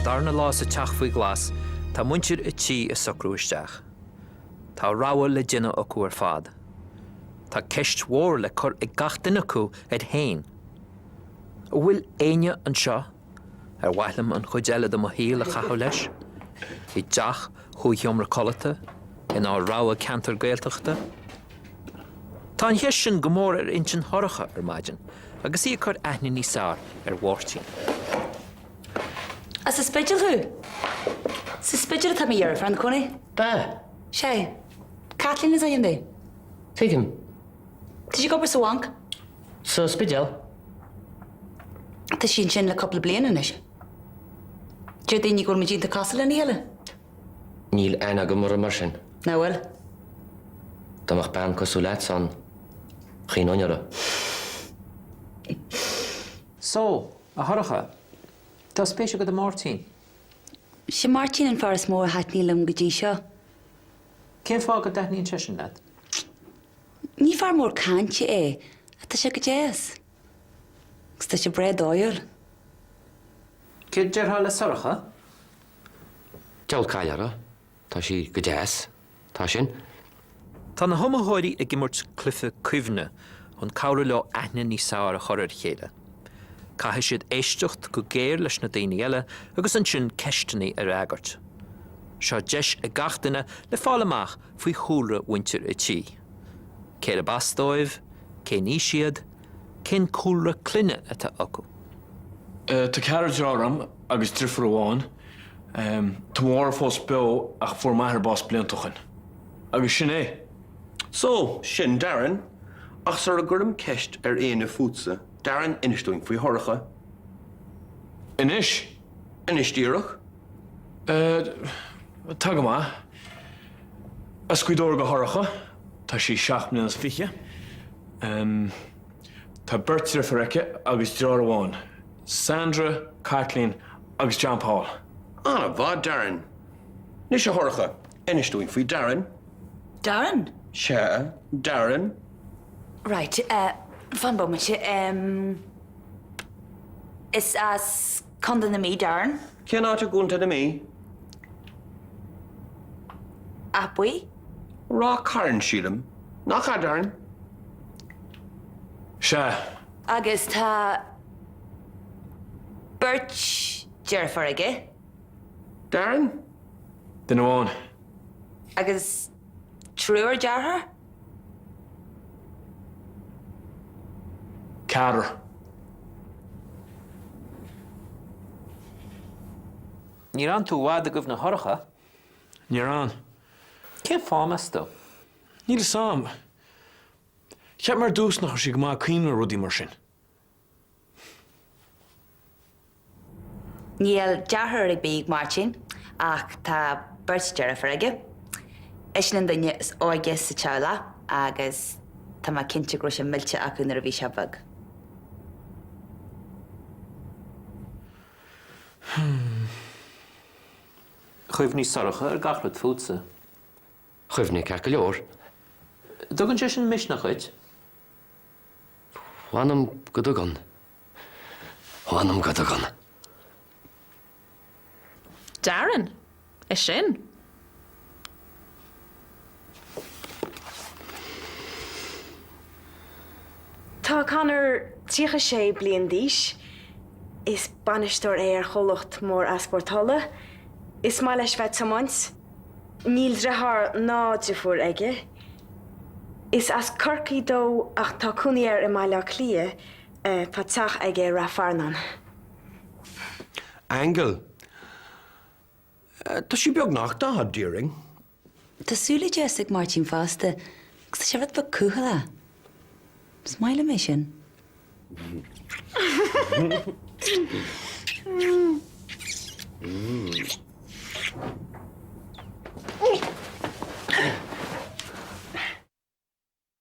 darna lá sa teach faoi ghlas, tá muintir a' tí ag socrú isteach. Tá rogha le déanamh acu ar fad. Tá ceist mhór le cur ag gach duine acu air féin. An bhfuil éinne anseo ar mhaith liom an chuid eile de mo shaol a chaitheamh leis? I dteach chúig sheomra codlata, inár rogha ceantar Gaeltachta? Tá an cheist sin go mór ar intinn Shorcha ar maidin agus í ag cur aithne níos fearr ar Mháirtín. As an Spidéal thú? Sa Spidéal atá mo dheirfiúr ina cónaí. Bea? Sea. Caitlín is ainm di. Tuigim. Tá sí ag obair sa bhanc. Sa Spidéal? Tá sí ansin le cúpla bliain anois. Deir daoine go bhfuil muid iontach cosúil lena chéile. Níl aithne agam orthu mar sin. Nach bhfuil? Dá mbeadh bean cosúil leatsa ann, chuimhneoinn orthu. So, a Shorcha, tá spéis agat i Máirtín? Sé Máirtín an fear is mó a thaitníonn liom go dtí seo. Cén fáth go dtaitníonn seisean leat? Ní fear mór cainte é, ach tá sé go deas. Agus tá sé breá dóighiúil. Céard déarfá le Sorcha? Diabhal caill uirthi. Tá sí go deas. Tá sin. Tá na hiomaitheoirí ag imirt cluiche cuimhne chun cabhrú leo aithne níos fearr a chur ar a chéile. Caithfidh siad éisteacht go géar leis na daoine eile agus ansin ceisteanna a fhreagairt. Seo deis ag gach duine le fáil amach faoi chúlra mhuintir a' tí. Cérb as dóibh, cén aois iad, cén cúlra clainne atá acu. Tá ceathrar deartháir agam agus deirfiúr amháin. Tá mo mháthair fós beo ach fuair m'athair bás blianta ó shin. Agus sin é. So, sin Darren. Ach sara gcuirim ceist ar éinne fútsa, Darren, inis dúinn faoi Shorcha. Anois? Anois díreach. Tá go maith. As Gaoth Dobhair do Shorcha. Tá sí seacht mbliana is fiche. Tá beirt deirfiúr aici agus deartháir amháin, Sandra, Caitlín agus John Paul. An-mhaith, Darren. Anois a Shorcha, inis dúinn faoi Darren. Darren? Sea, Darren. Right, fan bomaite. Is as Contae na Mí Darren. Cén áit i gContae na Mí? Áth Buí? Ráth Cairn, sílim. Nach ea, Darren? Sea. Agus tá beirt deirfiúr aige. Darren? Duine amháin. Agus triúr deartháir? Ceathrar. Níor fhan tú i bhfad i gcuimhne Shorcha? Níor fhan. Cén fáth, meas tú? Níl 'fhios a'm. Cheap mé ar dtús nach raibh sí go maith ag cuimhneamh ar rudaí mar sin. Níl deartháir ar bith ag Máirtín ach tá beirt deirfiúr aige. Eisean an duine is óige sa teaghlach agus tá mé cinnte go raibh sé millte acu nuair a bhí sé beag. Chuimhnigh Sorcha ar gach rud fútsa. Chuimhnigh ceart go leor. Dtugann sé sin misneach dhuit? Mh'anam go dtugann. Mh'anam go dtugann. Darren, É sin? Tá Conor 36 bliain d'aois. Is bainisteoir é ar chomhlacht mór easpórtála. Is maith leis bheith ag tiomáint. Níl deartháir ná deirfiúr aige. Is as Corcaigh dó ach tá cónaí air i mBaile Átha Cliath. Tá teach aige i Rath Fearnáin. Aingeal, Tá sí beagnach 40, déarfainn. Tá súile deasa ag Máirtín fosta agus tá sé rud beag cúthaileach. Is maith liom é sin.